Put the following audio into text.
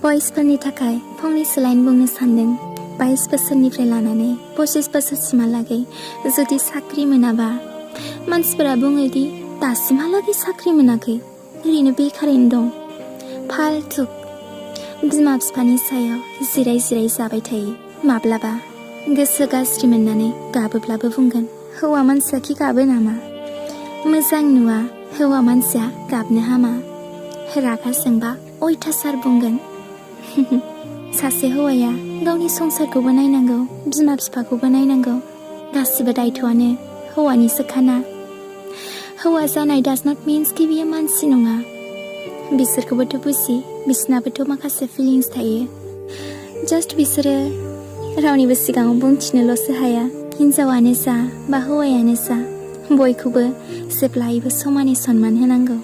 बयसफोरनि थाखाय फंनैसो लाइन बुंनो सानदों। 22 बोसोरनिफ्राय लानानै 25 बोसोरसिमहालागै जुदि साख्रि मोनाबा मानसिफोरा बुङोदि दासिमहालागै साख्रि मोनाखै, ओरैनो बेखारैनो दं। फाल्थु बिमा बिफानि सायाव जिराय जिराय जाबाय थायो। माब्लाबा गोसो गाज्रि मोननानै गाबोब्लाबो बुंगोन, हौवा मानसिया खि गाबो नामा? मोजां नुवा हौवा मानसिया गाबनो हामा। रागा जोंबा अयथासार बुंगोन। सासे हौवाया गावनि संसारखौबो नायनांगौ, बिमा बिफाखौबो नायनांगौ। गासिबो दायथ'आनो हौवानिसोखाना। हौवा जानाय डाज नट मिन्स कि बियो मानसि नङा। बिसोरखौबोथ' बुजि, बिसोरनाबोथ' माखासे फिलिंस थायो। जास्ट बिसोरो रावनिबो सिगाङाव बुंथिनोल'सो हाया। हिनजावानो जा बा हौवायानो जा बयखौबो जेब्लायबो समानै सनमान होनांगौ।